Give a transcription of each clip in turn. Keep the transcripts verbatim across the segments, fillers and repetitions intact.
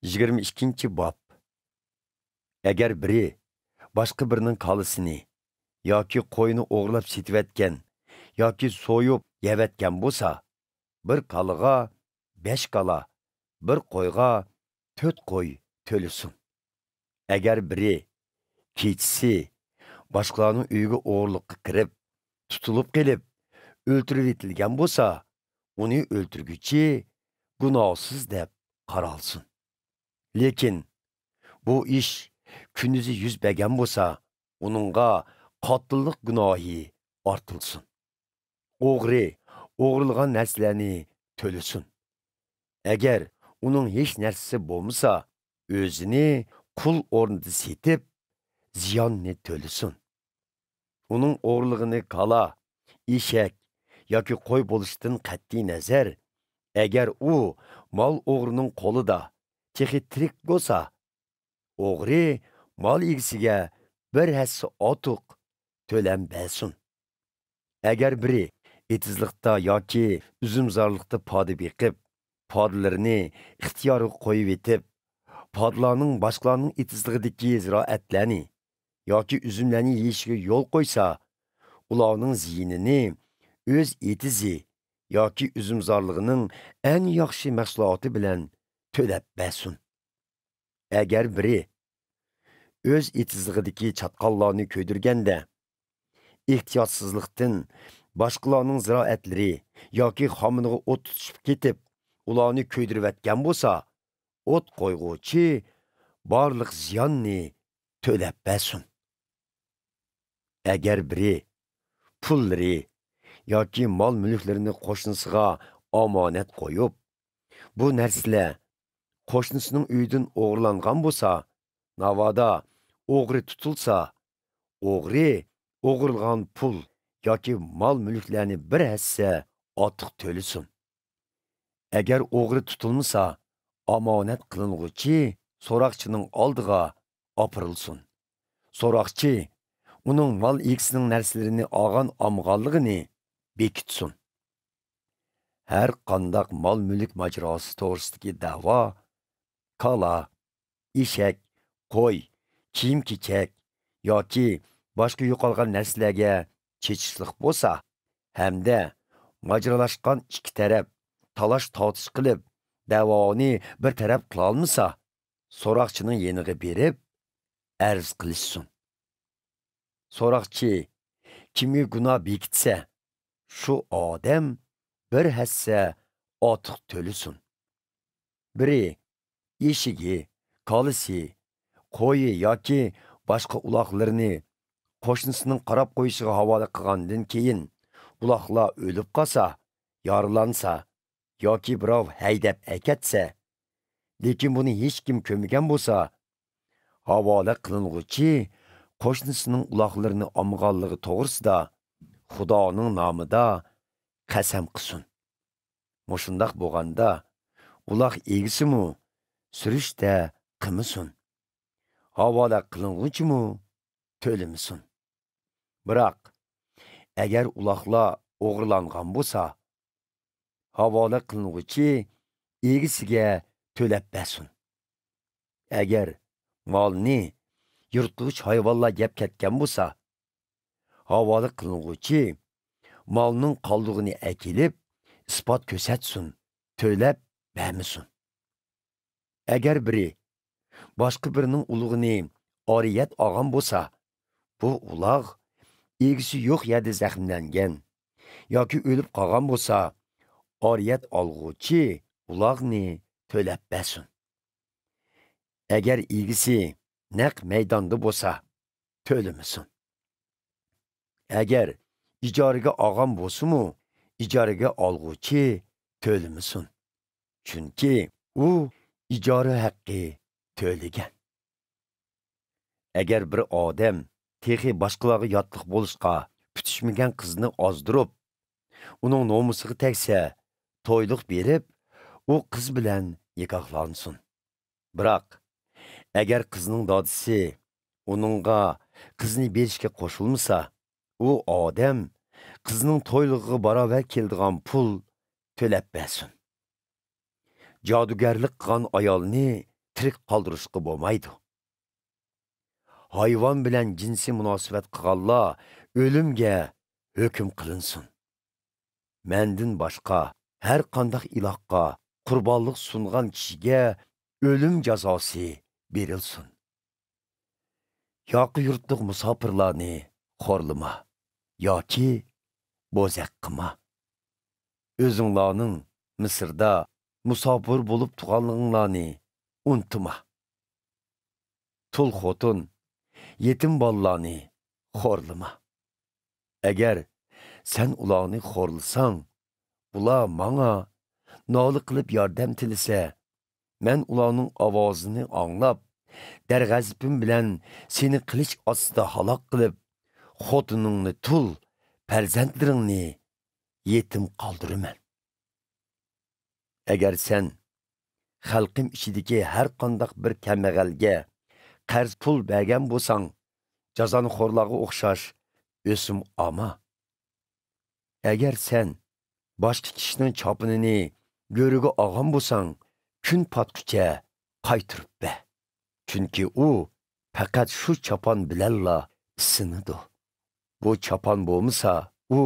يىگىرمە ئىككىنچى باب. ئەگەر بىرى باشقا بىرىنىڭ كالىسىنى ياكى قويىنى ئوغرىلاپ سېتىۋەتكەن ياكى سويۇپ يەۋەتكەن بولسا، بىر كالىغا بەش كالا، بىر قويغا تۆت قوي تۆلىسۇن. ئەگەر بىرى كېچىسى باشقىلارنىڭ ئۆيىگە ئوغرىلىققا كىرىپ، تۇتۇلۇپ قېلىپ، ئۆلتۈرۈۋېتىلگەن بولسا، ئۇنى ئۆلتۈرگۈچى گۇناھسىز دەپ قارالسۇن. لېكىن بۇ ئىش كۈندۈزى يۈز بەرگەن بولسا، ئۇنىڭغا قاتىللىق گۇناھى ئارتىلسۇن. ئوغرى ئوغرىلىغان نەرسىلەرنى تۆلىسۇن. ئەگەر ئۇنىڭ ھېچ نەرسىسى بولمىسا، ئۆزىنى قۇل ئورنىدا سېتىپ، زىياننى تۆلىسۇن. ئۇنىڭ ئوغرىلىغىنى كالا، ئېشەك ياكى قوي بولۇشىدىن قەتئىينەزەر، ئەگەر ئۇ مال ئوغرىنىڭ قولىدا تېخى تىرىك بولسا، ئوغرى مال ئىگىسىگە بىر ھەسسە ئارتۇق تۆلەم بەرسۇن. ئەگەر بىرى ئېتىزلىقتا ياكى ئۈزۈمزارلىقتا پادا بېقىپ، پادىلىرىنى ئىختىيارغا قويۇۋېتىپ، پادىلارنىڭ باشقىلارنىڭ ئېتىزلىقىدىكى زىرائەتلەرنى ياكى ئۈزۈملەرنى يېيىشىگە يول قويسا، ئۇلارنىڭ زىيىنىنى ئۆز ئېتىزى ياكى ئۈزۈمزارلىقىنىڭ ئەڭ ياخشى مەھسۇلاتى بىلەن تۆلەپ بەرسۇن. ئەگەر بىرى ئۆز ئېتىزلىقىدىكى چاتقاللارنى كۆيدۈرگەندە، ئېھتىياتسىزلىقتىن باشقىلارنىڭ زىرائەتلىرى ياكى خامىنىغا ئوت تۇتۇشۇپ كېتىپ، ئۇلارنى كۆيدۈرۈۋەتكەن بولسا، ئوت قويغۇچى بارلىق زىياننى تۆلەپ بەرسۇن. ئەگەر بىرى پۇللىرى ياكى مال-مۈلۈكلىرىنى قوشنىسىغا ئامانەت قويۇپ، بۇ نەرسىلەر قوشنىسىنىڭ ئۆيىدىن ئوغرىلانغان بولسا، ناۋادا ئوغرى تۇتۇلسا، ئوغرى ئوغرىلىغان پۇل ياكى مال-مۈلۈكلەرنى بىر ھەسسە ئارتۇق تۆلىسۇن. ئەگەر ئوغرى تۇتۇلمىسا، ئامانەت قىلىنغۇچى سوراقچىنىڭ ئالدىغا ئاپىرىلسۇن. سوراقچى ئۇنىڭ مال ئىگىسىنىڭ نەرسىلىرىنى ئالغان-ئالمىغانلىقىنى بېكىتسۇن. ھەر قانداق مال-مۈلۈك ماجىراسى توغرىسىدىكى دەۋا، كالا، ئېشەك، قوي، كىيىم-كېچەك ياكى باشقا يوقالغان نەرسىلەرگە چېچىشلىق بولسا ھەمدە ماجىرالاشقان ئىككى تەرەپ تالاش-تارتىش قىلىپ، دەۋانى بىر تەرەپ قىلالمىسا، سوراقچىنىڭ يېنىغا بېرىپ ئەرز قىلىشسۇن. سوراقچى كىمگە گۇناھ بېكىتسە، شۇ ئادەم بىر ھەسسە ئارتۇق تۆلىسۇن. بىرى ئېشىكى، كالىسى، قويى ياكى باشقا ئۇلاقلىرىنى قوشنىسىنىڭ قاراپ قويۇشىغا ھاۋالە قىلغاندىن كېيىن، ئۇلاقلار ئۆلۈپ قالسا، يارىلانسا ياكى بىراۋ ھەيدەپ ئەكەتسە، لېكىن بۇنى ھېچكىم كۆرمىگەن بولسا، ھاۋالە قىلىنغۇچى قوشنىسىنىڭ ئۇلاقلىرىنى ئالمىغانلىقى توغرىسىدا خۇدانىڭ نامىدا قەسەم قىلسۇن. مۇشۇنداق بولغاندا، ئۇلاق ئىگىسىمۇ سۈرۈشتە قىلمىسۇن. ھاۋالە قىلىنغۇچىمۇ تۆلىمىسۇن. بىراق، ئەگەر ئۇلاقلار ئوغرىلانغان بولسا، ھاۋالە قىلىنغۇچى ئىگىسىگە تۆلەپ بەرسۇن. ئەگەر مالنى يىرتقۇچ ھايۋانلار يەپ كەتكەن بولسا، ھاۋالە قىلىنغۇچى مالنىڭ قالدۇقىنى ئەكېلىپ، ئىسپات كۆرسەتسۇن، تۆلەپ بەرمىسۇن. ئەگەر بىرى باشقا بىرىنىڭ ئۇلىغىنى ئارىيەت ئالغان بولسا، بۇ ئۇلاغ ئىگىسى يوق يەردە زەخىملەنگەن ياكى ئۆلۈپ قالغان بولسا، ئارىيەت ئالغۇچى ئۇلاغنى تۆلەپ بەرسۇن. ئەگەر ئىگىسى نەق مەيداندا بولسا، تۆلىمىسۇن. ئەگەر ئىجارىگە ئالغان بولسىمۇ، ئىجارىگە ئالغۇچى تۆلىمىسۇن. چۈنكى ئۇ ئىجارە ھەققى تۆلىگەن. ئەگەر بىر ئادەم تېخى باشقىلارغا ياتلىق بولۇشقا پۈتۈشمىگەن قىزنى ئازدۇرۇپ، ئۇنىڭ نومۇسىغا تەگسە، تويلۇق بېرىپ، ئۇ قىز بىلەن نىكاھلانسۇن. بىراق، ئەگەر قىزنىڭ دادىسى ئۇنىڭغا قىزنى بېرىشكە قوشۇلمىسا، ئۇ ئادەم قىزنىڭ تويلۇقىغا باراۋەر كېلىدىغان پۇل تۆلەپ بەرسۇن. جادۇگەرلىك قىلغان ئايالنى تىرىك قالدۇرۇشقا بولمايدۇ. ھايۋان بىلەن جىنسىي مۇناسىۋەت قىلغانلار ئۆلۈمگە ھۆكۈم قىلىنسۇن. مەندىن باشقا ھەر قانداق ئىلاھقا قۇربانلىق سۇنغان كىشىگە ئۆلۈم جازاسى بېرىلسۇن. ياقا يۇرتلۇق مۇساپىرلارنى خورلىما ياكى بوزەك قىلما. ئۆزۈڭلارنىڭ مىسىردا مۇساپىر بولۇپ تۇرغانلىقىڭلارنى ئۇنتۇما. تۇل خوتۇن، يېتىم بالىلارنى خورلىما. ئەگەر سەن ئۇلارنى خورلىساڭ، ئۇلار ماڭا نالە قىلىپ ياردەم تىلىسە، مەن ئۇلارنىڭ ئاۋازىنى ئاڭلاپ، دەرغەزىپىم بىلەن سېنى قىلىچ ئاستىدا ھالاك قىلىپ، خوتۇنۇڭنى تۇل، پەرزەنتلىرىڭنى يېتىم قالدۇرىمەن. ئەگەر سەن خەلقىم ئىچىدىكى ھەر قانداق بىر كەمبەغەلگە قەرز پۇل بەرگەن بولساڭ، جازانىخورلارغا ئوخشاش ئۆسۈم ئالما. ئەگەر سەن باشقا كىشىنىڭ چاپىنىنى گۆرۈگە ئالغان بولساڭ، كۈن پاتقۇچە قايتۇرۇپ بەر. چۈنكى ئۇ پەقەت شۇ چاپان بىلەنلا ئىسسىنىدۇ. بۇ چاپان بولمىسا، ئۇ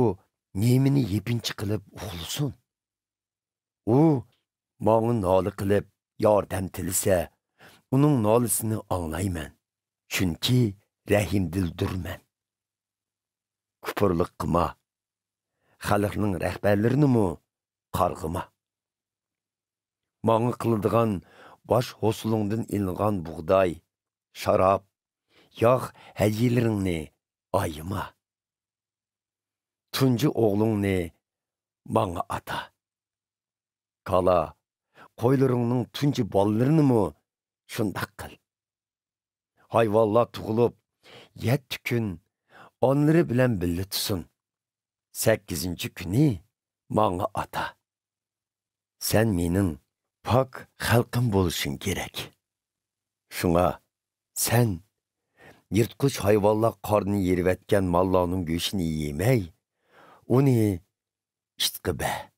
نېمىنى يېپىنچا قىلىپ ئۇخلىسۇن؟ ئۇ ماڭا نالە قىلىپ ياردەم تىلىسە، ئۇنىڭ نالىسىنى ئاڭلايمەن، چۈنكى رەھىمدىلدۇرمەن. كۇپۇرلۇق قىلما، خەلقنىڭ رەھبەرلىرىنىمۇ قارغىما. ماڭا قىلىدىغان باش ھوسۇلۇڭدىن ئېلىنغان بۇغداي، شاراب، ياغ ھەدىيىلىرىڭنى ئايىما. تۇنجى ئوغلۇڭنى ماڭا ئاتا. كالا، قويلىرىڭنىڭ تۇنجى بالىلىرىنىمۇ شۇنداق قىل. ھايۋانلار تۇغۇلۇپ، يەتتە كۈن ئانىلىرى بىلەن بىللە تۇرسۇن. سەككىزىنچى كۈنى ماڭا ئاتا. سەن مېنىڭ پاك خەلقىم بولۇشۇڭ كېرەك. شۇڭا سەن يىرتقۇچ ھايۋانلار قارنى يېرىۋەتكەن ماللارنىڭ گۆشىنى يېمەي، ئۇنى ئىتقا بەر.